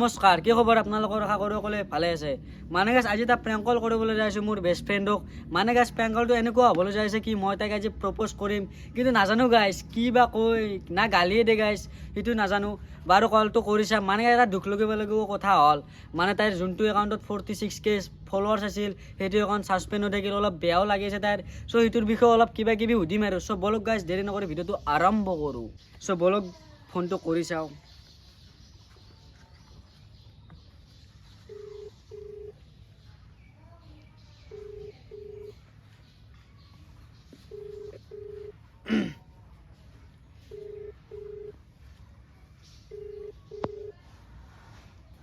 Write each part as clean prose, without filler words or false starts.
নমস্কাৰ, কি খবৰ আপোনালোকৰ? আশা কৰোঁ সকলোৱে ভালে আছে। মানে গাইজ, আজি এটা প্ৰেংক কল কৰিবলৈ যাই আছোঁ মোৰ বেষ্ট ফ্ৰেণ্ডক। মানে গাইজ, প্ৰেংক কলটো এনেকুৱা হ'বলৈ যাই আছে কি মই তাইক আজি প্ৰপ'জ কৰিম, কিন্তু নাজানো গাইজ কি বা কৈ না গালিয়ে দে গাইজ, সেইটো নাজানো। বাৰু কলটো কৰি চাম। মানে এটা দুখ লগিবলগীয়া কথা হ'ল, মানে তাইৰ যোনটো একাউণ্টত 46K followers আছিল, সেইটো একাউণ্ট ছাছপেণ্ড হৈ থাকিল। অলপ বেয়াও লাগিছে তাইৰ। চ' সেইটোৰ বিষয়ে অলপ কিবা কিবি সুধিম আৰু। চ' ব'লক গাইজ, দেৰি নকৰি ভিডিঅ'টো আৰম্ভ কৰোঁ। চ' ব'লক, ফোনটো কৰি চাওঁ।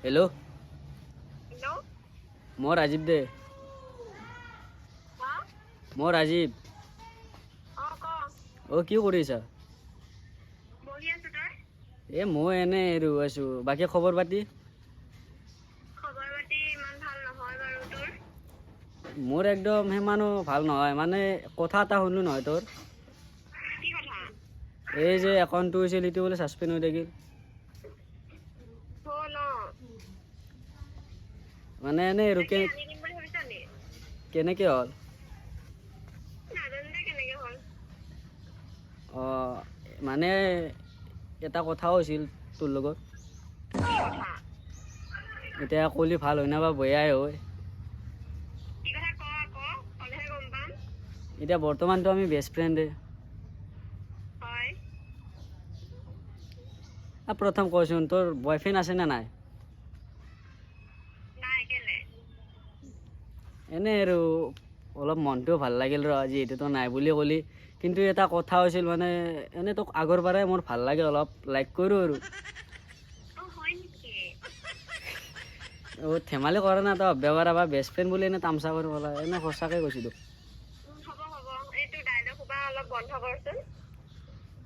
হেল্ল'। হেল্ল'। মই ৰাজীৱ দে। হা? মই ৰাজীৱ। অ, ক। অ', কি কৰিছা? বহি আছো, তই? এ মই এনে আৰু আছো। বাকী খবৰ পাতি? খবৰ পাতি ইমান ভাল নহয় বাৰু, তোৰ? মোৰ একদম সিমানো ভাল নহয়। মানে কথা এটা শুনলো নহয় তোৰ। কি কথা? এই যে একাউণ্টটো হৈছিল, সেইটো বোলে ছাছপেণ্ড হৈ থাকিল। হ'ল, অ। মানে এনেই আৰু তাকে আনি দিম বুলি ভাবিছা নি? কেনেকে হ'ল? নাজানো দে কেনেকে হ'ল। অঁ, মানে এটা কথাও হৈছিল তোৰ লগত। কি কথা? এতিয়া ক'লি ভাল হয় না বা বেয়াই হয়। কি কথা ক আকৌ, ক'লেহে গম পাম। এতিয়া বৰ্তমানতো আমি বেষ্ট ফ্ৰেণ্ডে। হয়। প্ৰথম কচোন, তোৰ বয়ফ্ৰেণ্ড আছে নে নাই? নাই, কেলে? এনেই আৰু অলপ মনটোও ভাল লাগিল ৰ, যিহেতু তই নাই বুলি ক'লি। কিন্তু এটা কথা হৈছিল, মানে এনেই তোক আগৰ পৰাই মোৰ ভাল লাগে, অলপ লাইক কৰোঁ আৰু। অ, হয় নেকি? অ', ধেমালি কৰা নাই, তই বেয়া বা বেষ্ট ফ্ৰেণ্ড বুলি এনেই তামচা কৰিব লাগে, এনেই সঁচাকৈ কৈছোঁ তোক। হ'ব হ'ব, এই তোৰ ডাইলগ সোপা অলপ বন্ধ কৰচোন।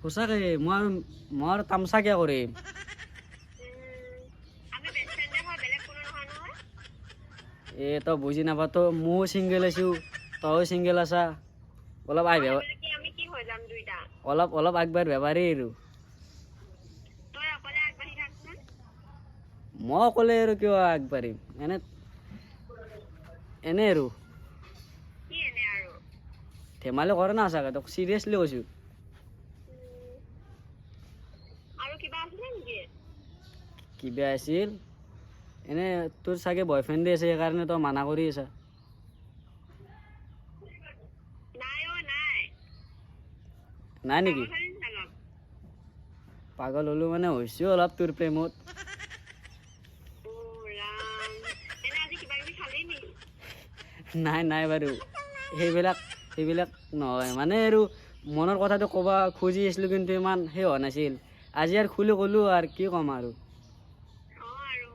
সঁচাকৈ মই আৰু তামচা কিয় কৰিম? আমি বেষ্ট ফ্ৰেণ্ডে হয়, বেলেগ কোনো নহয় নহয়। এ তই বুজি নাপা, তই ময়ো ছিংগল আছোঁ, তয়ো ছিংগল আছা, অলপ অ, আগ সেইবুলি কি আমি কি হৈ যাম দুইটা? অলপ অলপ আগবাঢ়িব পাৰি আৰু। তই অকলে আগবাঢ়ি থাকচোন। মই অকলে আৰু কিয় আগবাঢ়িম? এনে এনে আৰু। কি এনে আৰু? ধেমালি কৰা নাই, সঁচাকৈ তোক চিৰিয়াছলি কৈছোঁ। আৰু কিবা আছিলে নেকি? কিবা আছিল, এনে তোৰ চাগে বয়ফ্ৰেণ্ডে আছে, সেইকাৰণে তই মানা কৰি আছা। নাই অ, নাই। নাই নেকি? পাগল হলি নেকি অলপ? পাগল হ'লো মানে হৈছোঁ অলপ তোৰ প্ৰেমত। অ ৰাম, এনে আজি কিবা কিবি খালি নি? নাই নাই, বাৰু সেইবিলাক সেইবিলাক নহয়। মানে আৰু মনৰ কথাটো ক'ব খুজি আছিলোঁ, কিন্তু ইমান সেই হোৱা নাছিল। আজি আৰু খুলি ক'লোঁ, আৰু কি ক'ম আৰু। অ, আৰু?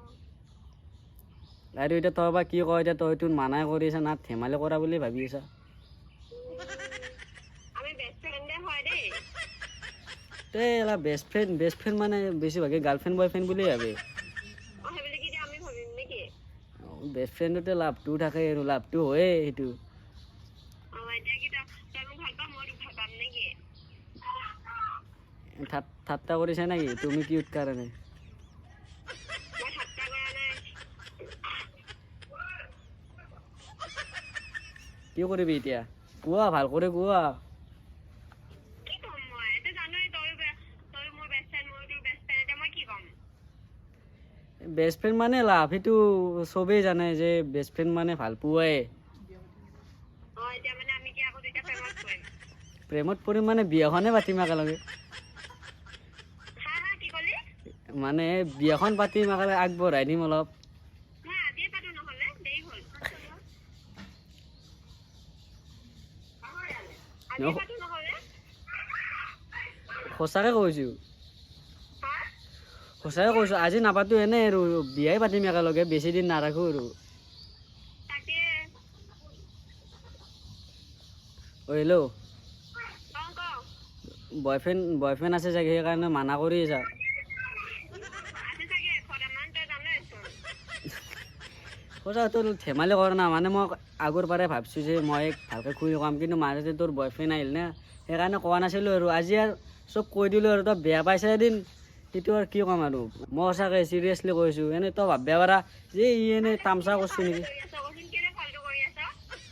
আৰু এতিয়া তই বা কি কয়? এতিয়া তইতো মানাই কৰি আছা না ধেমালি কৰা বুলি ভাবি আছা? আমি বেষ্ট ফ্ৰেণ্ডে হয় দেই। তে বেষ্ট ফ্ৰেণ্ড, বেষ্ট ফ্ৰেণ্ড মানে বেছিভাগে গাৰ্লফ্ৰেণ্ড বয়ফ্ৰেণ্ড বুলিয়ে ভাবে। অ, সেইবুলি কি এতিয়া আমি ভাবিম নেকি? বেষ্ট ফ্ৰেণ্ডতে লাভটো থাকে আৰু লাভটো হয়েই সেইটো। অ, এতিয়া কি তই তই মোক ভাল পাৱ, মই তোক ভাল পাম নেকি? ঠাট্টা কৰিছা নেকি তুমি কিউট কাৰণে? মই ঠাট্টা কৰা নাই। কি কৰিবি এতিয়া? কোৱা, ভাল কৰি কোৱা। কি ক'ম মই এতিয়া? জানোৱেই তয়ো মোৰ বেষ্ট ফ্ৰেণ্ড, ময়ো তোৰ বেষ্ট ফ্ৰেণ্ড। এতিয়া মই কি ক'ম? বেষ্ট ফ্ৰেণ্ড মানে লাভ, সেইটো চবেই জানে যে বেষ্ট ফ্ৰেণ্ড মানে ভাল পোৱাই। অ, এতিয়া মানে আমি কি আকৌ দুইটা প্ৰেমত পৰিম? প্ৰেমত পৰিম মানে বিয়াখনে পাতিম একেলগে। হা হা, কি ক'লি? মানে বিয়াখন পাতিম একেলগে, আগবঢ়াই দিম অলপ। মই আজিয়ে পাতো নহ'লে, দেৰি হ'ল। আজিয়ে পাতো নহ'লে। সঁচাকৈ কৈছোঁ। হা? সঁচাকৈ কৈছোঁ, আজি নাপাতো, এনেই আৰু বিয়াই পাতিম একেলগে, বেছি দিন নাৰাখোঁ আৰু। তাকে। অ' হেল্ল'। অ, ক। বয়ফ্ৰেণ্ড বয়ফ্ৰেণ্ড আছে চাগে, সেইকাৰণে মানা কৰি আছা। আছে চাগে এশটামান, তই জানইচোন। সঁচা, তোৰ ধেমালি কৰা নাই। মানে মই আগৰ পৰাই ভাবছোঁ যে মই ভালকৈ খুলি ক'ম, কিন্তু মাজতে তোৰ বয়ফ্ৰেণ্ড আহিল না, সেইকাৰণে কোৱা নাছিলোঁ। আৰু আজি আৰু চব কৈ দিলোঁ আৰু তই বেয়া পাইছা এদিন সেইটো আৰু কি ক'ম আৰু, মই সঁচাকৈ চিৰিয়াছলি কৈছোঁ। এনেই তই ভাবিব পাৰা যে ই এনেই তামচা কৰিছে নেকি। কৰি আছ কচোন, কেলে ফাল্টু কৰি আছ?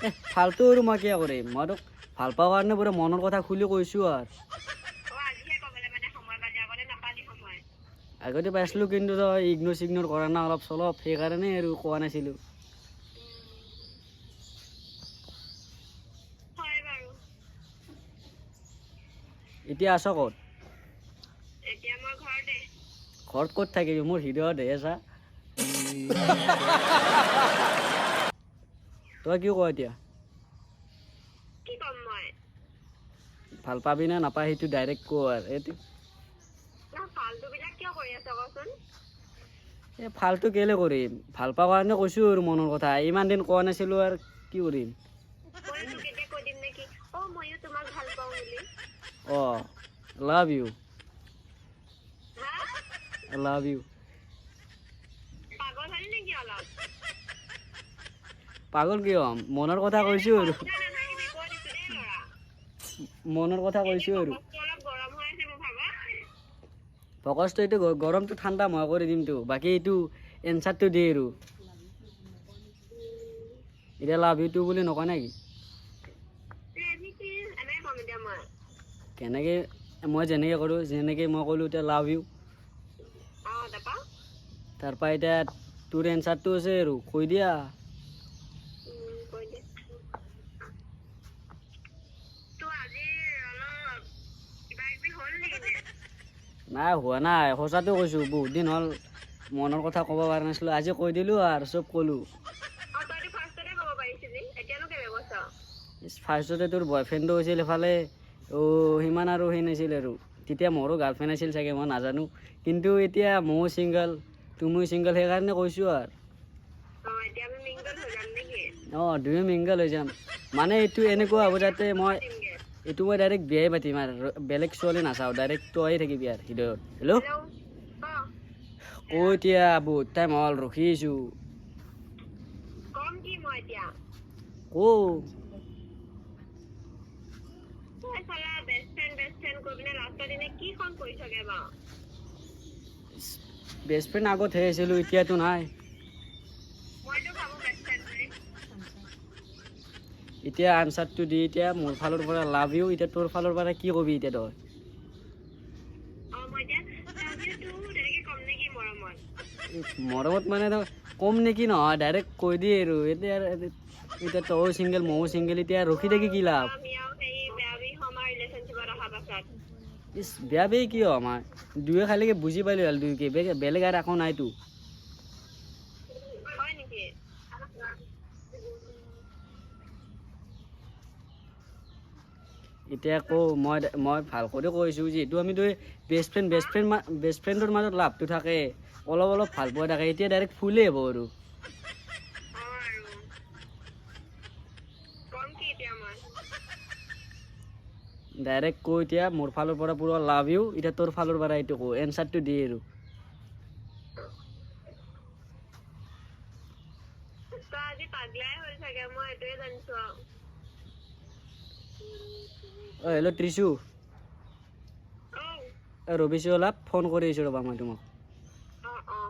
এ ফাল্টু আৰু মই কিয় কৰিম? মই তোক ভাল পাওঁ কাৰণে পুৰা মনৰ কথা খুলি কৈছোঁ আৰু। অ, আজিহে ক'বলৈ মানে সময় পালি, আগতে নাপালি সময়? আগতে পাইছিলোঁ, কিন্তু তই ইগন'ৰ চিগন'ৰ কৰা না অলপ চলপ, সেইকাৰণে আৰু কোৱা নাছিলোঁ। হয় বাৰু। এতিয়া আছ ক'ত? এতিয়া মই ঘৰতে। ঘৰত ক'ত থাকিবি? মোৰ হৃদয়ত হে আছা। তই কি ক এতিয়া? কি ক'ম মই? ভাল পাবি নে নাপায় সেইটো ডাইৰেক্ট ক আৰু এইটো। না, ফাল্টু বিলাক কিয় কৰি আছ কচোন? এই ফাল্টু কেলে কৰিম? ভাল পোৱা কাৰণে কৈছোঁ আৰু মনৰ কথা। ইমান দিন কোৱা নাছিলোঁ আৰু কি কৰিম? ময়ো তোক এতিয়া কৈ দিম নেকি, অ ময়ো তোমাক ভাল পাওঁ বুলি? অঁ, লাভ ইউ। হা? Love you. পাগল হলি নেকি অলপ? পাগল কিয় হ'ম? মনৰ কথা কৈছোঁ আৰু। সঁচা নাথাকিবি, কৈ দিছো দেই ল'ৰা। মনৰ কথা কৈছোঁ আৰু। বস্তু অলপ গৰম হৈ আছে মোৰ ভাগৰ। ফকচটো এইটো গৰমটো ঠাণ্ডা মই কৰি দিমতো, বাকী এইটো এনচাৰটো দিয়ে আৰু। এতিয়া লাভ ইউটো বুলি নকয় নেকি? এনেকে এনেকে ক'ম এতিয়া মই? কেনেকৈ? মই যেনেকৈ কৰোঁ, যেনেকৈ মই ক'লোঁ এতিয়া লাভ ইউ। অ, তাৰপা? তাৰপৰা এতিয়া তোৰ এনচাৰটো আছে আৰু কৈ দিয়া। কৈ দে। তোৰ আজি অলপ কিবা কিবি হ'ল নেকি নে? নাই, হোৱা নাই। সঁচাটো কৈছোঁ, বহুত দিন হ'ল মনৰ কথা ক'ব পৰা নাছিলোঁ। আজি কৈ দিলোঁ আৰু চব ক'লোঁ। অ, তইতো ফাৰ্ষ্টতে ক'ব পাৰিছিলি, এতিয়ানো কেলে কৈছ? ফাৰ্ষ্টতে তোৰ বয়ফ্ৰেণ্ডো হৈছিল সেইফালে। অ' সিমান আৰু সেই নাছিল আৰু তেতিয়া মোৰো গাৰ্লফ্ৰেণ্ড আছিল চাগে, মই নাজানো। কিন্তু এতিয়া ময়ো ছিংগল, তুমিও ছিংগল, সেইকাৰণে কৈছোঁ আৰু। অ, এতিয়া আমি মিংগল হৈ যাম নেকি? অঁ, দুয়ো মিংগল হৈ যাম। মানে এইটো এনেকুৱা হ'ব যাতে মই দিমগে। এইটো মই ডাইৰেক্ট বিয়াই পাতিম আৰু বেলেগ ছোৱালী নাচাওঁ, ডাইৰেক্ট তয়ে থাকিবি আৰু হৃদয়ত। হেল্ল'? হেল্ল', ক। ক এতিয়া, বহুত টাইম হ'ল ৰখি আছোঁ। কম কি মই এতিয়া? ক। তই চালা বেষ্ট ফ্ৰেণ্ড বেষ্ট ফ্ৰেণ্ড কৈ পিনে লাষ্টৰ দিনা কিখন কৰিছগে বাৰু? বেষ্ট ফ্ৰেণ্ড আগতহে আছিলোঁ, এতিয়াতো নাই। মইতো ভাবো বেষ্ট ফ্ৰেণ্ড বুলি। এতিয়া আনচাৰটো দি। এতিয়া মোৰ ফালৰ পৰা লাভ ইউ। এতিয়া তোৰ ফালৰ পৰা কি কবি এতিয়া তই? অ, মই এতিয়া লাভ you two তেনেকে কম নেকি মৰমত? মৰমত মানে তই কম নেকি নহয়, ডাইৰেক্ট কৈ দিয়ে আৰু। এতিয়া আৰু এতিয়া তয়ো ছিংগল, ময়ো ছিংগল, এতিয়া ৰখি থাকি কি লাভ? আমি আৰু হেৰি বেয়া বেয়ি হ'ম আৰু ৰিলেশ্যনশ্বিপত অহাৰ পাছত। ইছ, বেয়া বেয়ি কিয়? আমাৰ দুয়ে খালিকে বুজি পালোঁ হ'ল দুয়োকে, বেলেগ আৰু একো নাইতো। হয় নেকি? এতিয়া কওঁ, মই ভাল কৰি কৈছোঁ, যিহেতু আমি দুই বেষ্ট ফ্ৰেণ্ড, বেষ্ট ফ্ৰেণ্ডৰ মাজত লাভটো থাকে, অলপ অলপ ভাল পোৱা থাকে। এতিয়া ডাইৰেক্ট ফুলেই হ'ব আৰু। অ, আৰু কম কি এতিয়া মই? ডাইৰেক্ট কৈ এতিয়া, মোৰ ফালৰ পৰা পুৰা লাভ ইউ। এতিয়া তোৰ ফালৰ পৰা এইটো কওঁ, এনচাৰটো দিয়ে আৰু। তই আজি পাগলাই হ'ল চাগে, মই সেইটোৱে জানিছো আৰু। অ' হেল্ল' ত্ৰিশু। অ। ৰবিছোঁ অলপ, ফোন কৰি আছোঁ ৰ'বা মই তোমাক। অ অ।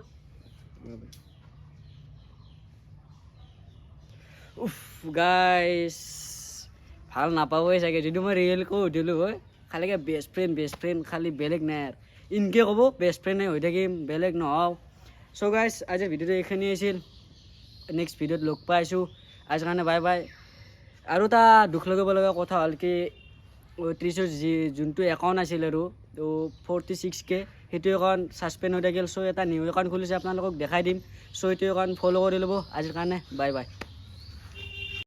উফ গাইছ, ভাল নাপাবই চাগে যদি মই ৰিয়েলকৈ সুধিলোঁ হয়। খালিকে বেষ্ট ফ্ৰেণ্ড, বেষ্ট ফ্ৰেণ্ড খালি, বেলেগ নাই আৰু। ইনকে ক'ব বেষ্ট ফ্ৰেণ্ডে হৈ থাকিম, বেলেগ নহওঁ। চ' গাইছ, আজিৰ ভিডিঅ'টো এইখিনি আছিল। নেক্সট ভিডিঅ'ত লগ পাইছোঁ, আজিৰ কাৰণে বাই বাই। আৰু এটা দুখ লগাব লগা কথা হ'ল কি, ত্ৰিছৰ যি যোনটো একাউণ্ট আছিল আৰু তো 46K, সেইটো একাউণ্ট ছাছপেণ্ড হৈ থাকিল। চ' এটা নিউ একাউণ্ট খুলিছে, আপোনালোকক দেখাই দিম। চ' এইটো একাউণ্ট ফ'ল' কৰি ল'ব। আজিৰ কাৰণে বাই বাই।